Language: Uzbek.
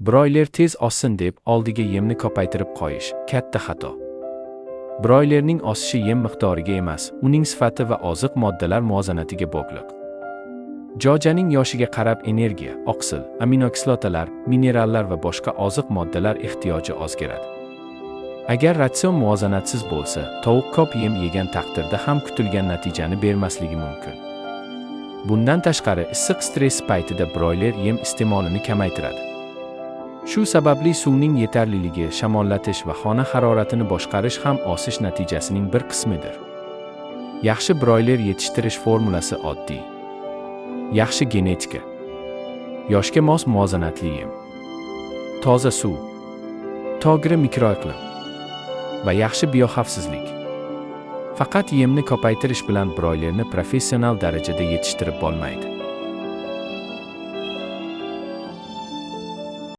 Broyler tez ozsin deb oldiga yemni ko'paytirib qo'yish katta xato. Broylerning osishi yem miqdoriga emas, uning sifati va oziq moddalar muvozanatiga bog'liq. Jo'janing yoshiga qarab energiya, oqsil, aminokislotalar, minerallar va boshqa oziq moddalar ehtiyoji o'zgaradi. Agar ratsion muvozanatsiz bo'lsa, tovuq ko'p yem yegan taqdirda ham kutilgan natijani bermasligi mumkin. Bundan tashqari, issiq stress paytida broyler yem iste'molini kamaytiradi. Shu sababli suvning yetarliligi, shamollatish va xona haroratini boshqarish ham osish natijasining bir qismidir. Yaxshi broyler yetishtirish formulasi oddiy. Yaxshi genetika. Yoshga mos muvozanatli yem. Toza suv. To'g'ri mikroiqlim va yaxshi bioxavfsizlik. Faqat yemni ko'paytirish bilan broylerni professional darajada yetishtirib bo'lmaydi.